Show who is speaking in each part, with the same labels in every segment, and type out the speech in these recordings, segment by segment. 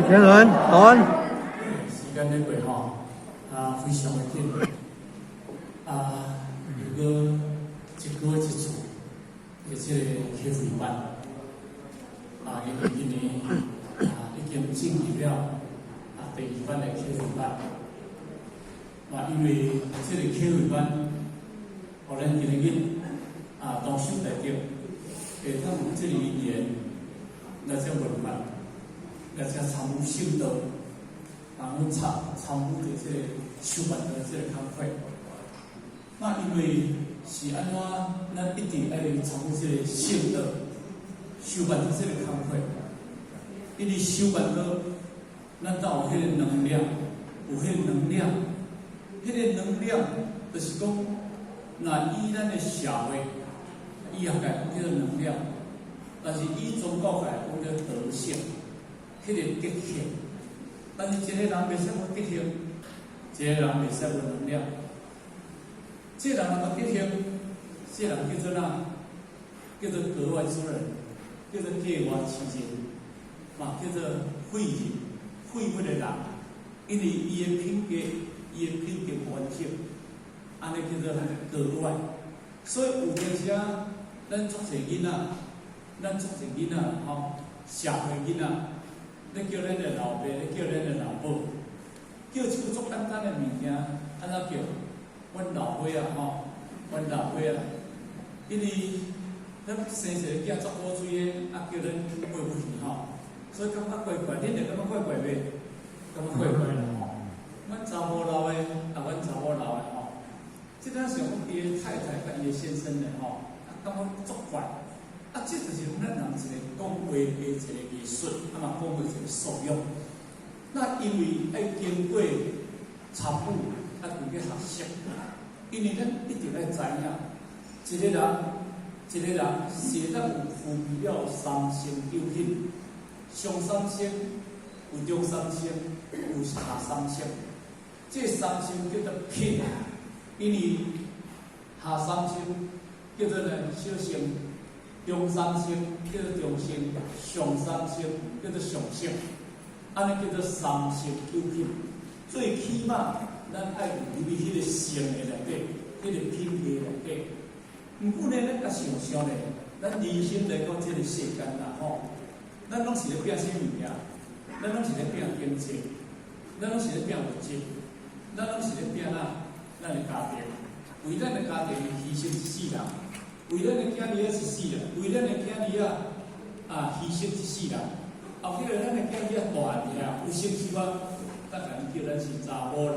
Speaker 1: 天倫，早安。
Speaker 2: 時間咧過吼，啊，非常的緊。啊，如果一個月一次的這個啟慧班，啊，因為今年啊已經進入了啊第二班的啟慧班。啊，因為這個啟慧班，予咱今日啊同修大德會當有這個因緣來這聞法，來這參與聖道。然後參與著這個修辦的這個工課。那因為是按怎，咱一定愛參與這個聖道修辦的這個工課。因為修辦道，咱才有彼個能量，有彼個能量，彼個能量就是講，若以咱的社會醫學界講叫做能量，但是以宗教界講叫德性，彼個德行。但是一個人袂使無德行，一個人袂使無能量。這個人若無德行，這個人叫做哪？叫做格外之人，叫做格外之人，嘛叫做廢人、廢物的人。因為伊的品格，伊的品格無完整，按呢叫做格外。所以有陣時啊，咱足濟囡仔，咱足濟囡仔吼，社會囡仔。咧叫咱的老爸，咧叫咱的老母，叫一句足簡單的物件，按怎叫？阮老歲仔吼，阮老歲仔，因為咱生一个囝足古錐的，啊叫咱過不去吼，所以感覺怪怪，恁會感覺怪怪袂？感覺怪怪啦吼。阮查某老的，啊，阮查某老的吼，這陣想講伊的太太佮伊的先生咧吼，啊感覺足怪。啊，這就是咱人一個講話的一個藝術，啊嘛講話一個素養。那因為愛經過參與，啊，經過學習，因為咱一定愛知影，一個人，一個人是當有具備了三性九品，上三性、有中三性、有下三性。這三性叫做品，因為下三性叫做呢小乘，中三乘叫做中乘，上三乘叫做上乘，按呢叫做三乘九品。最起碼，咱愛有入去彼個乘的內底，彼個品格內底。毋過呢，咱較想像咧，咱人生來到這個世間啦吼，咱攏是咧拼啥物件？咱攏是咧拼經濟，咱攏是咧拼物質，咱攏是咧拼哪？咱的家庭，為咱的家庭犧牲一世人，為咱的囝兒仔一世人，為咱的囝兒仔啊犧牲一世人。後尾咱的囝兒仔大漢爾，有成就啊，才共伊叫咱是查某，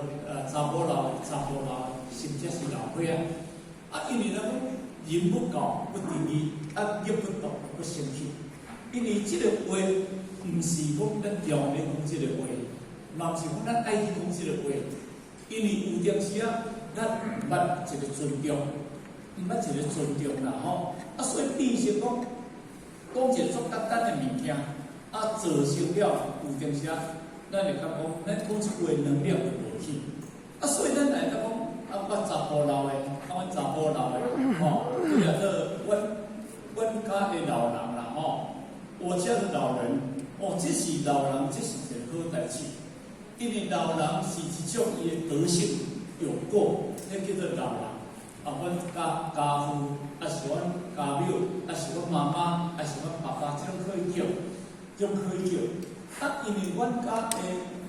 Speaker 2: 查某老，查甫老，甚至是老歲仔。啊，因為咱講仁不教不致義，啊義不動不成器。因為這個話毋是講咱常咧講這個話，嘛毋是講咱愛去講這個話。因為有陣時啊，咱毋捌一個尊重，毋捌一個尊重啦吼。啊，所以變成講講一個足簡單的物件，啊，造成了有陣時啊，咱會感覺講，咱講這句話能量就無去。啊，所以咱來講，啊，我查埔老的，啊，阮查埔老的，吼，這叫做阮家的老人啦，吼，我家的老人，哦，這是老人，這是一個好代誌。因為老人是一種伊的德性有過，彼叫做老人。啊，阮家父，啊是阮家母，啊是阮媽媽，啊是阮爸爸，這攏可以叫，這攏可以叫。啊，因為阮家的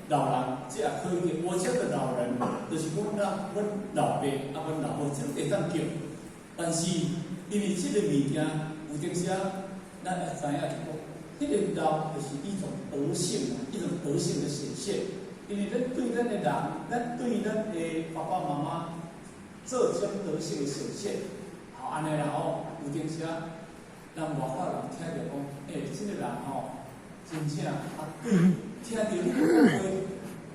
Speaker 2: 老人，這也可以叫。我家的老人，就是講咱阮老爸啊，阮老母，這攏會當叫。但是因為這個物件，有陣時啊，咱會知影就講，彼個老就是一種德性，一種德性的顯現。因為咱對咱的人，咱對咱的爸爸媽媽做這種德性的顯現，好按呢啦吼，有陣時啊，人外口人聽著講，欸，這個人吼，真正啊對，聽著你講話，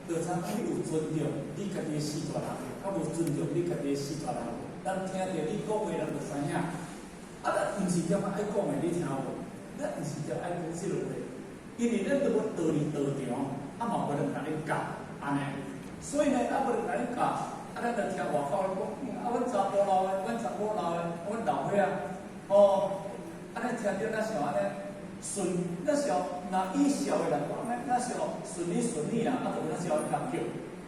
Speaker 2: 就知影你有尊重你家己的序大人，較無尊重你家己的序大人。咱聽著你講話，人就知影。啊，咱毋是踮愛講的，你聽無？咱毋是踮愛講這個話，因為咱都無道理道場，啊嘛無人共你教，按呢。所以呢，啊無人共你教，啊咱就聽外口人講，啊阮查埔老的，阮查某老的，阮老歲仔，哦，啊你聽著咱想按呢，
Speaker 1: 順那時候，若以社會來講，那時候順你順你啦，啊，就那時候共叫，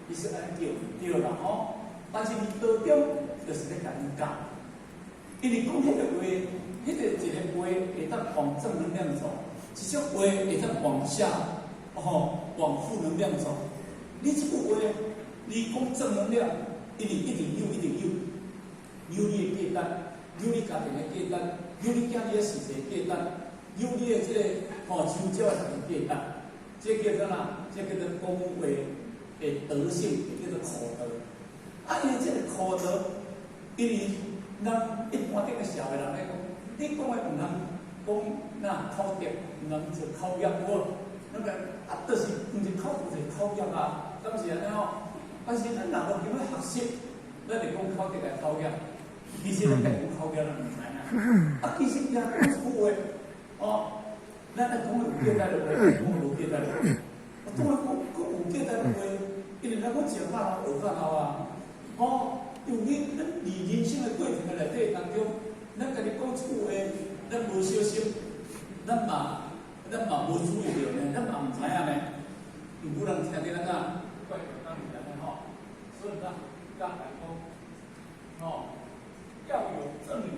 Speaker 1: 伊是按呢叫對啦吼。但是佇道中就是咧共𪜶教，因為講彼個話，彼個一個話會當往正能量走，一種話會當往下，吼，往負能量走。你這句話，你講正能量，一直一直有，一直有，有你的價值，有你家庭的價值，有你囝兒的實際價值，有你的這個吼周遭的價值，這叫做啥？這叫做講話的德性，叫做口德。啊，因為這個口德，因為咱一般頂個社會人來講，你講的毋通講那口德，毋通做口業無？那個啊，就是毋是口德，就是口業啊，敢是按呢吼？但是咱若無經過學習，咱就講口德來口業，其實咱家講口業，咱毋知影。啊，其實也講一句話，哦，咱來講有價值的話，講無價值的話，啊，當然講講有價值的話，因為咱講食較老，學較老啊，哦，因為咱佇人生的過程的內底當中，咱家己講一句話，咱無小心，咱嘛無注意著呢，咱嘛毋知影呢。毋過人聽著咱啊，怪講是按呢吼，所以咱甲來講，吼，要有正語，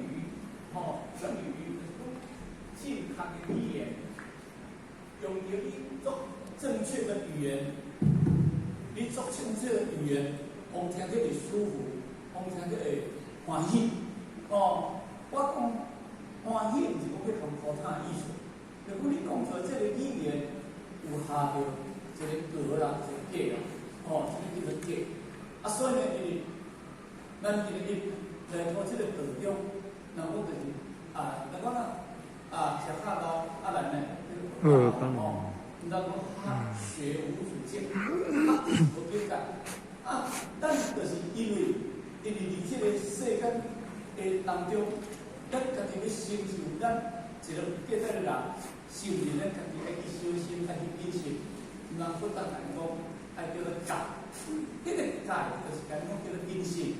Speaker 1: 吼，正語就是講正確的語言，用著你做正確的語言，你做正確的語言，予聽著會舒服，予聽著會歡喜。哦，我講歡喜，毋是講欲共塗炭的意思，就講你講出來這個語言有下著一個格啦，一個格啦，哦，這個叫做格。啊，所以呢，因為咱今日來到這個道中，那我就是啊，那講啊，啊，食較老，啊來呢，哦，毋知講學無止境，啊，無邊界。啊，咱就是因為佇這個世間的當中，咱家己欲成就咱一個有價值的人，是毋是咱家己愛去小心，愛去謹慎？毋通不當來講，愛叫做戒。彼個戒就是講叫做謹慎。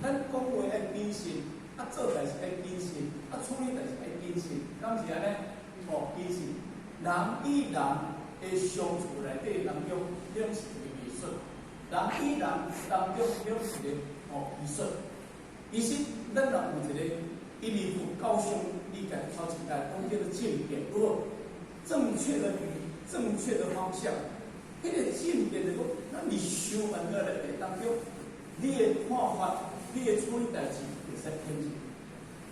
Speaker 1: 咱講話愛謹慎，啊做代誌愛謹慎，啊處理代誌愛謹慎，敢是按呢？哦，謹慎。人與人的相處內底當中，攏是一個藝術。人與人當中攏是一個哦藝術。其實咱若有一個，因為佛教上，你家己頭一擺講叫做正見，如果正確的語，正確的方向，彼個正見就講，咱佇修行的內底當中，你的看法，你的處理代誌，袂使偏執，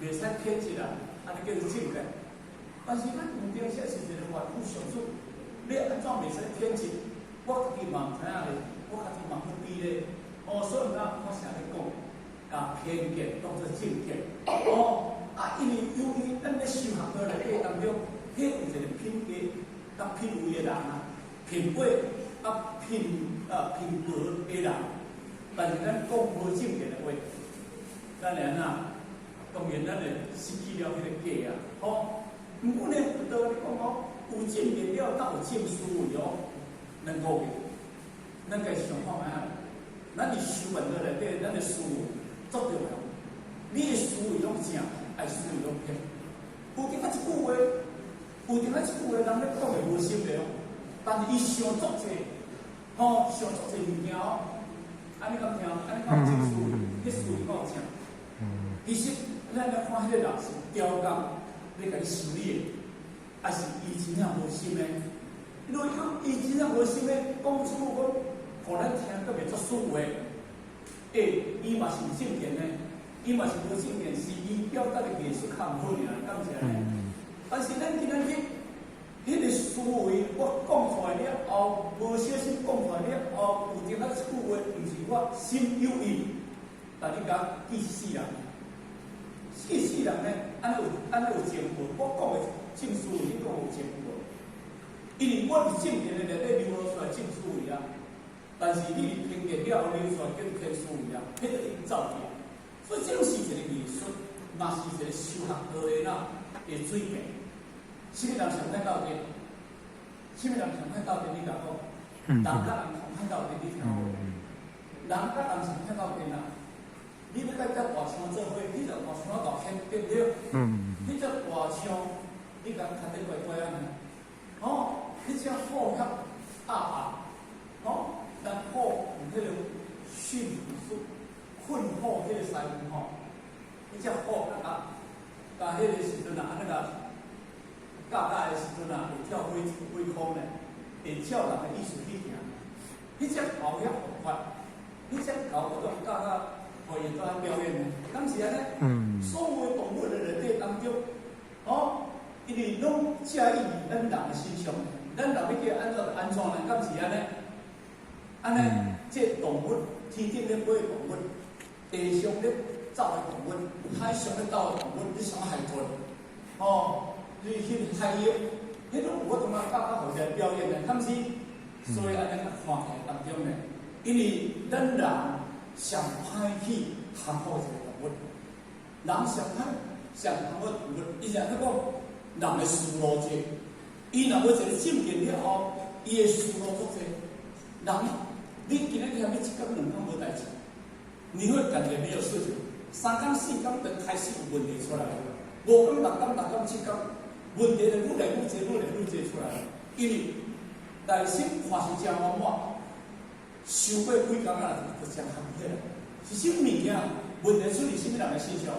Speaker 1: 袂使偏執啦，按呢叫做正見。但是咱有當時是一個凡夫俗子，你按怎袂使偏執？我家己嘛毋知影咧，我家己嘛不知咧。哦，所以咱我成日講，共偏見當做正見。哦，啊，因為由於咱咧修學道內底當中，彼有一個品格佮品位的人啊，品位啊品格的人，但是咱講無正見的話，咱會按怎？當然咱會失去了彼個格啊，吼。毋過呢，佛道咧講哦，有正見了，才有正思維哦。兩個月，咱家想看覓啊？咱佇修行道內底，咱的思維足重要。你的思維攏正，還是思維攏偏？有陣仔一句話，有陣仔一句話，人咧講的無心的哦，但是伊想足濟，吼，想足濟物件哦。按呢敢聽？按呢敢有正思維？彼思維夠正。其實咱來看彼個人是刁工，欲共你修理的，還是伊真正無心的？如果講伊真正無心的，講出講，予咱聽閣袂足舒服的，欸，伊嘛是有正見的，伊嘛是無正見，是伊表達的藝術較毋好爾，敢是按呢？但是咱今仔日彼個思維，我講出來了後，無小心講出來了後，有陣仔這句話毋是我心有意，但你共記一世人，記一世人呢？按呢有按呢有正無？我講的正思維，你講有正無？因為我佇正見的內底流露出來正思維啊，但是你佇偏見了後流出來叫做偏思維啊，彼個已經走去啊。所以這攏是一個藝術，嘛是一個修學道的啦的水平。啥物人上歹鬥陣？啥物人上歹鬥陣？你共講，人佮人上歹鬥陣，你聽無？人佮人上歹鬥陣啊！你欲佮這大象做伙，彼隻大象鬥偏對不對？彼隻大象你共牽得乖乖按呢，吼，彼隻虎較鴨啊，吼，咱虎有彼个馴服術，訓虎彼個師傅吼，彼隻虎較鴨，甲彼个時陣啊，按呢共教教的時陣啊，會跳飛飛空呢，會照人的意思去行。彼隻狗遐活潑，彼隻狗我都教教，予伊做表演呢，敢是按呢？所有的動物的內底當中，哦，因為攏介意咱人的形象，咱人欲叫按怎就按怎呢？敢是按呢？按呢，這動物天頂咧飛的動物，地上咧走的動物，海上咧走的動物，你啥海豚，哦，你彼個海鷹，彼攏有法度啊，教教予伊來表演呢，敢是？所以按呢看起來當中呢，因為咱人上歹去含好一个動物，人上歹上含好動物，伊是按怎講？人的思路濟，伊若無一個正見了後，伊的思路足濟。人，你今仔日欲一工兩工無代誌，你會感覺沒有事情。三工四工就開始有問題出來，五工六工六工七工，問題就愈來愈濟，愈來愈濟出來。因為內心看是誠圓滿，傷過幾工啊，就誠含起來。是啥物件？問題出佇啥物人的身上？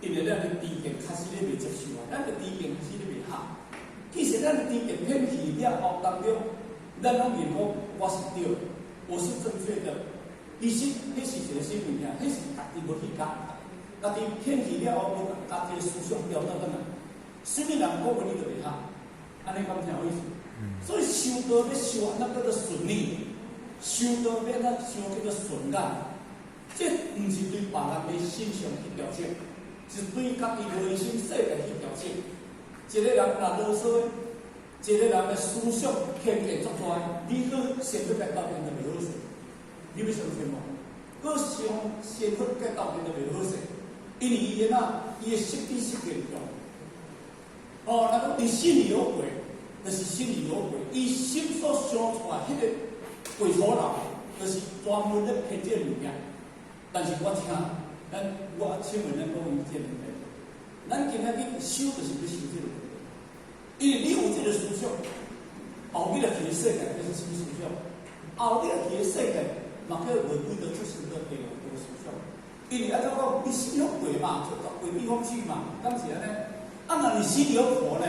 Speaker 1: 因為咱的知見確實咧袂接受啊，咱的知見確實咧袂合。其實咱的知見偏去了後當中，咱攏認講我是對的，我是正確的。其實彼是一個啥物件？彼是家己無去教，家己偏去了後，無家己的思想調轉轉來。啥物人講話你就袂合，按呢敢聽有意思？所以修道欲修按怎叫做順利，修道欲按怎修叫做順眼，這毋是對別人的心象去調整，是對家己內心世界去調整。一個人若囉嗦，一個人的思想偏見足大，你去仙佛共鬥陣就袂好勢。你欲相信無？閣上仙佛共鬥陣就袂好勢，因為伊的哪，伊的識知識見強。哦，若講佇心裡有鬼，就是心裡有鬼，伊心所想出來彼個鬼頭腦，就是專門咧騙這個物件。但是我聽，咱我請問咱講伊這個問題，咱今仔日修就是欲修這個問題，因為你有這個思想，後尾來去世界，這是啥物思想？後尾來去世界，嘛叫餓鬼的出生到地獄的思想。因為按怎講，你心有鬼嘛，就鬼地方去嘛，敢是按呢？啊，若你心裡有佛呢？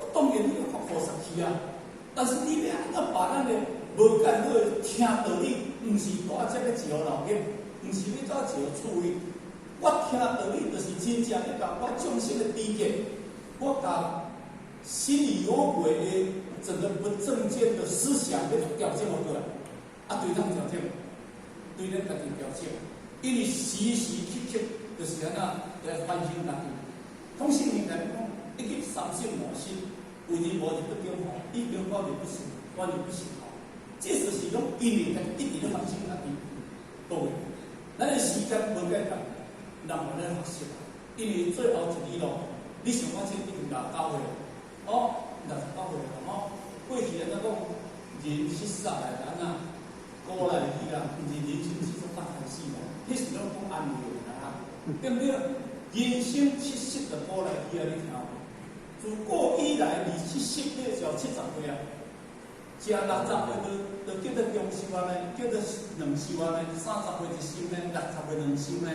Speaker 1: 我當然你有菩薩去啊，但是你欲按怎把咱的無間好的聽道理，毋是蹛遮欲招老緊，毋是欲怎招趣味。我聽道理就是真正欲共我眾生的知見，我共心裡有鬼的整個不正見的思想欲調整好過來，啊，對咱調整，對咱家己調整，因為時時刻刻就是按怎來反省家己。講聖經來講，一經三省吾身，為人無日不中吼，已經講日不行，我日不行吼。這就是講，因為家己一直咧反省家己，對。咱的時間無簡單，人無咧學習，因為最後一里路，你想我這已經69歲，哦，69歲了吼。過去按怎講，人70來按怎過來去啊，毋是人生78開始啦，彼是攏講安慰的啦，對毋對？人生70就古來去啊，你聽無？自古以來，二七十歲就70歲啊，食60歲就叫做中壽按呢，叫做兩壽按呢，30歲一壽呢，60歲兩壽呢，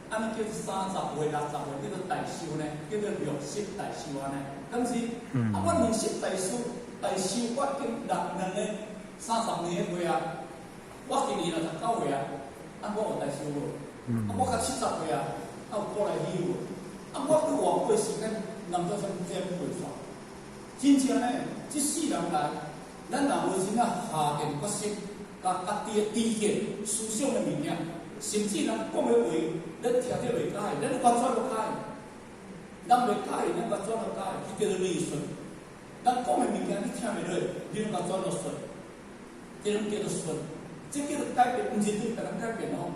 Speaker 1: 按呢叫做30歲60歲叫做大壽呢，叫做60大壽按呢，敢是？啊，我60大壽，大壽我經六兩个30年歲啊，我今年69歲啊，啊，我有大壽無？啊，我較70歲啊。啊，有古來去無？啊，我閣活過時間，人都像這樣過煞。真正呢，這世人來，咱若無真正下定決心，共家己的知見、思想的物件，甚至人講的話，咱聽著袂佮意，咱完全無佮意。人袂佮意，咱完全無佮意，彼叫做逆順。人講的物件你聽袂落，你攏共轉做順，這攏叫做順。這叫做改變，毋是對別人改變哦，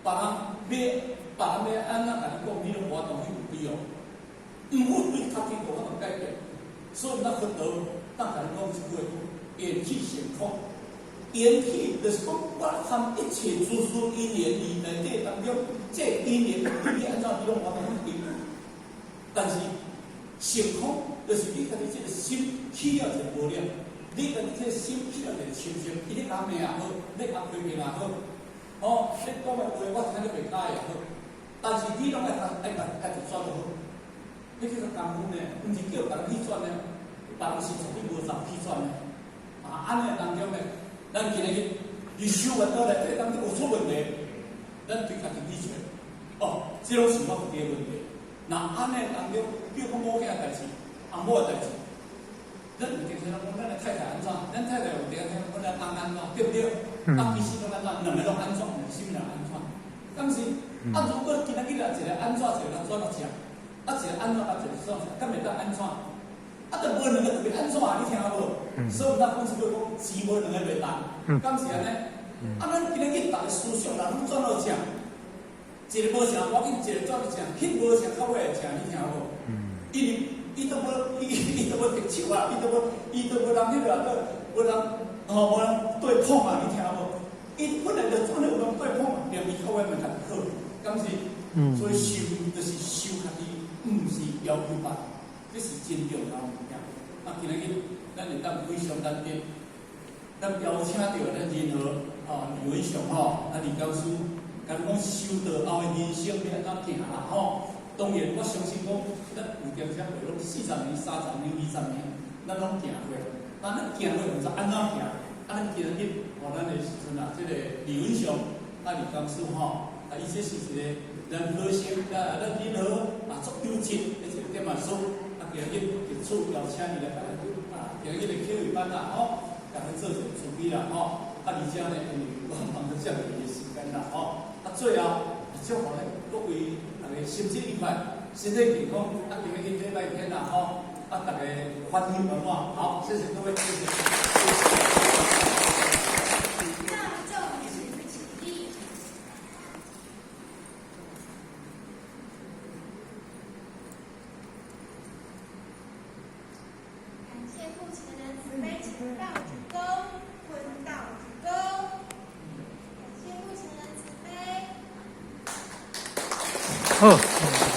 Speaker 1: 別人欲。別人欲按怎共你講，你攏無法度去對哦。毋過對家己無法度改變，所以咱佛陀當共你講一句話：緣起性空。緣起就是講，我含一切諸事因緣佇內底當中，這因緣對你按怎你攏無法度去對。但是成空就是你家己這个心起了一个無念，你家己這个心起了一個清淨，伊咧共罵也好，咧共批評也好，哦，你講的話我聽得袂喜也好，但是你攏愛愛愛愛轉就好。你去做功夫呢，毋是叫別人去轉呢，別人是絕對無法去轉的。啊，按呢當中呢，咱今日你修完倒來，這個當中有出問題，咱對家己去揣，哦，這攏是我家己的問題。若按呢當中，比如講某囝的代誌，翁某的代誌，咱有定聽講咱的太太按怎，咱太太有定聽講咱翁按怎，對毋對？啊，其實攏按怎，兩个攏按怎，毋是啥物人按怎。但是啊，如果今仔日一个按怎，一个轉落食，啊，一个按怎，啊，一个轉食，敢會當按怎？啊，就無兩个就欲按怎啊？你聽無？所以咱講是講錢無兩个袂值，敢是按呢？啊，咱今仔日逐个思想若攏轉落食，一个無成，無要緊，一個轉落食，彼無成較尾會成，你聽無？因為伊都無伊伊都無得手啊，伊都無伊都無人彼個啊，無人吼無人對碰啊，你聽無？伊本來就轉了有人對碰，連伊較尾嘛較好，敢是？所以修就是修家己，毋是要求別，這是真重要物件。啊，今仔日咱會當非常難得，咱邀請著咱仁和哦李文雄吼，啊李教師，共咱講修道後的人生欲按怎行啦吼。當然，我相信講，咱有點車會攏40年、30年、20年，咱攏行過。但咱行過毋知按怎行，啊，咱今日吼，咱的時陣啊，這個李文雄啊李教師吼，啊，伊這是一個咱和聲啊，咱仁和啊足優質的一個點仔師，啊，今日特此邀請伊來共咱啊，今日的口語班啦吼，共咱做一個慈悲啦吼，啊，而且呢，因為我忙得遮爾的時間啦吼，啊，最後祝福咱各位逐家心情愉快，身體健康，啊，今日禮拜天啦吼，啊，逐家歡喜圓滿，好，謝謝各位，謝謝。
Speaker 3: 大眾請起立。感謝父慈人慈悲，請倒鞠躬，昏倒鞠躬。感謝父慈人慈悲。
Speaker 4: 好。